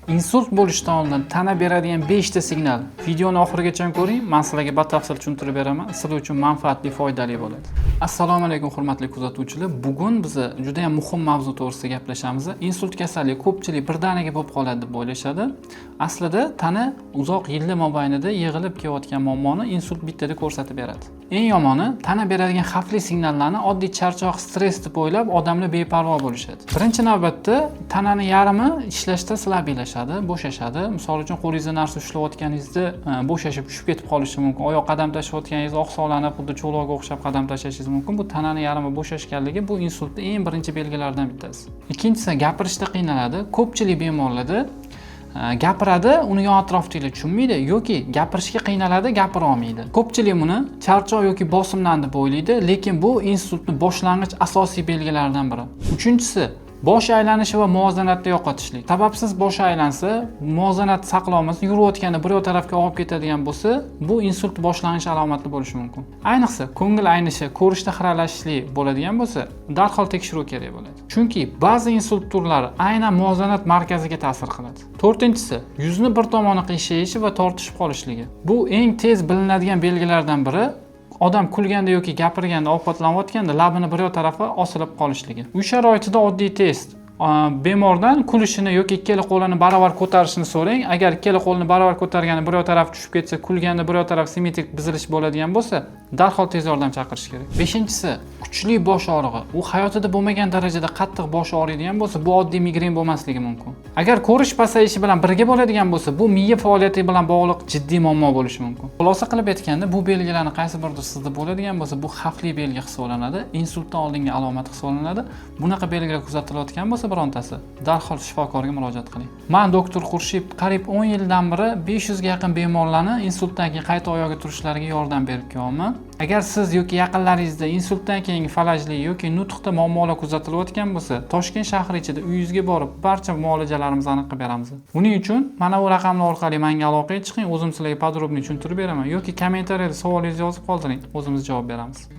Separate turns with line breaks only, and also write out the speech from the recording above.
Insult bo'lishdan oldin tana beradigan 5 ta signal. Videoni oxirigacha ko'ring, men sizlarga batafsil tushuntirib beraman. Sizlar uchun manfaatli, foydali bo'ladi. Assalomu alaykum, hurmatli kuzatuvchilar. Bugun biz juda ham muhim mavzu to'g'risida gaplashamiz. Insult kasalligi ko'pchilik birdaniga bo'lib qoladi deb o'ylashadi. Aslida tana uzoq yillar mobaynida yig'ilib kelayotgan muammoni insult bittada ko'rsatib beradi. Eng yomoni, tana beradigan xavfli signallarni oddiy charchoq, stress deb o'ylab, odamlar beparvo bo'lishadi. Birinchi navbatda tanani yarmi ishlashda slabiylashadi, bo'shashadi. Misol uchun, qo'lingizda narsa ushlayotganingizda bo'shashib tushib ketib qolishi mumkin. Oyoq qadam tashlayotganingizda oqsoqlanib, xuddi cho'loqga o'xshab qadam tashlashingiz mumkin. Bu tanani yarmi bo'shashganligi, bu insultni eng birinchi belgilaridan bittasi. Ikkinchisi, gapirishda qiynaladi. Ko'pchilik bemorlarda gapiradi, uni yon atrofdagilar tushunmaydi yoki gapirishga qiynaladi, gapira olmaydi. Ko'pchilik buni charchoq yoki bosimdan deb o'ylaydi, lekin bu insultni boshlang'ich asosiy belgilaridan biri. Uchinchisi, bosh aylanishi va muvozanatni yo'qotishlik. Sababsiz bosh aylansa, muvozanat saqlolmasa, yurayotganda bir yoq tarafga og'ib ketadigan bo'lsa, bu insult boshlanish alomati bo'lishi mumkin. Ayniqsa, ko'ngil aynishi, ko'rishda xiralashishlik bo'ladigan bo'lsa, darhol tekshiruv kerak bo'ladi. Chunki ba'zi insult turlari aynan muvozanat markaziga ta'sir qiladi. To'rtinchisi, yuzni bir tomoni qiyshayishi va tortishib qolishligi. Bu eng tez bilinadigan belgilardan biri. Odam kulganda yoki gapirganda, ovqatlanayotganda labini bir yoq tarafi osilib qolishligi. Uy sharoitida oddiy test. Bemordan kulishini yoki ikkala qo'lini baravar ko'tarishini so'rang. Agar ikkala qo'lini baravar ko'targanda bir yoq tarafi tushib ketsa, kulganda bir yoq taraf simmetrik buzilish bo'ladigan bo'lsa, darhol tez yordam chaqirish kerak. Beshinchisi, kuchli bosh og'rig'i. U hayotida bo'lmagan darajada qattiq bosh og'riydigan bo'lsa, bu oddiy migren bo'lmasligi mumkin. Agar ko'rish pasayishi bilan birga bo'ladigan bo'lsa, bu miya faoliyati bilan bog'liq jiddiy muammo bo'lishi mumkin. Xulosa qilib aytganda, bu belgilarni qaysi birida sizda bo'ladigan bo'lsa, bu xavfli belgi hisoblanadi, insultdan oldingi alomat hisoblanadi. Bunaqa belgilar kuzatilayotgan bo'lsa birontasi, darhol shifokorga murojaat qiling. Man doktor Xurshid, qariyb 10 yildan beri 500 ga yaqin bemorlarni insultdan keyin qayta oyog'iga turishlariga yordam berib kelyapman. Agar siz yoki yaqinlaringizda insultdan keyingi falajli yoki nutqda muammolar kuzatilayotgan bo'lsa, Toshkent shahri ichida uyingizga borib barcha muolajalarimizni qilib beramiz. Buning uchun mana bu raqamlar orqali menga aloqaga chiqing, o'zim sizlarga подробно tushuntirib beraman yoki kommentariyada savolingizni yozib qoldiring, o'zimiz javob beramiz.